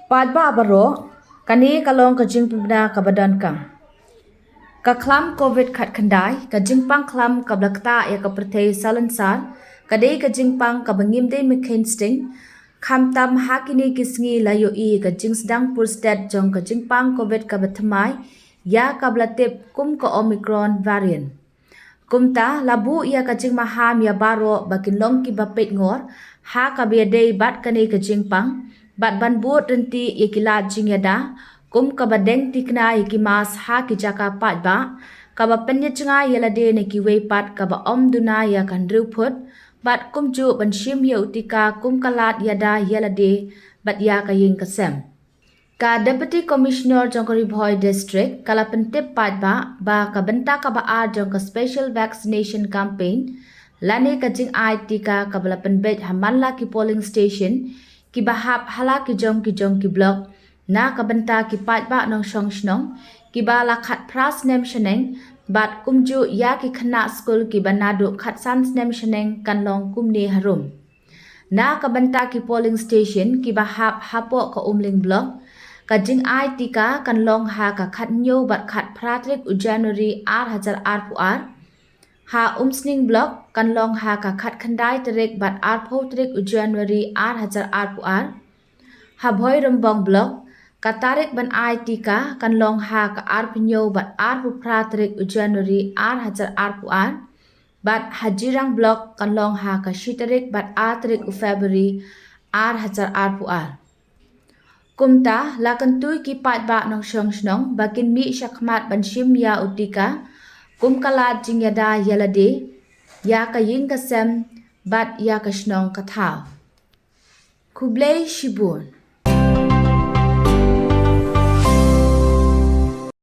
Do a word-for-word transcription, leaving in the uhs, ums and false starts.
Paidbah baroh, kane ka long ka jingpynbna kaba donkam. Ka khlam covid khatkhyndai, ka jingpang khlam kaba la ktah ïa ka pyrthei salonsar, ka dei ka jingpang kaba ngim dei mynkheiñ sting. Khamtam ha kine ki sngi la ïohi ka jingsdang purstet jong ka jingpang covid kaba thymmai, ïa kaba la tip kum ka Omicron variant. Kumta, la buh ïa ka jingmaham ïa baroh ba kin long kiba peitngor ha kaba ïadei bad kane ka jingpang, bad ban bud ryntih ïa ki lad jingïada, kum kaba deng thikna ïa ki mask ha ki jaka paidbah, kaba pynïajngai ïa lade na kiwei pat kaba ym duna ïa ka hynriew phut, bad kumjuh ban shim ïa u tika kum ka lad ïada ïa lade bad ïa ka ïing ka sem. Ka Deputy Commissioner jong ka Ri Bhoi District ka la pyntip paidbah ba ka bynta kaba ar jong ka Special Vaccination Campaign, lane ka jingai tika kaba la pynbeit ha man la ki polling station kiba hap ha la ki jong ki jong ki block, na ka bynta ki paidbah nongshong shnong kiba la khatphra snem shaneng, bad kumjuh ïa ki khynnah skul kiba naduh khatsan snem shaneng kan long kumne harum. Na ka bynta ki polling station kiba hap hapoh ka Umling Block, ka jingai tika kan long ha ka khathynñiew bad khatphra tarik u January ar hajar arphew ar. Ha Umsning Block kan long ha ka khatkhyndai tarik bad arphew tarik u January ar hajar arphew ar. Ha Bhoirymbong Block, ka tarik ban ai tika kan long ha ka arphew hynñiew bad arphew phra tarik u January ar hajar arphew ar. Bad ha Jirang Block kan long ha ka shi tarik bad ar tarik u February ar hajar arphew ar. Kumta, la kyntu ïa ki paidbah nongshong shnong ba kin mih shakhmat ban shim ïa u tika kum ka lad jingïada ïa lade, ïa ka ïing ka sem, bad ïa ka shnong ka thaw. Khublei shibun.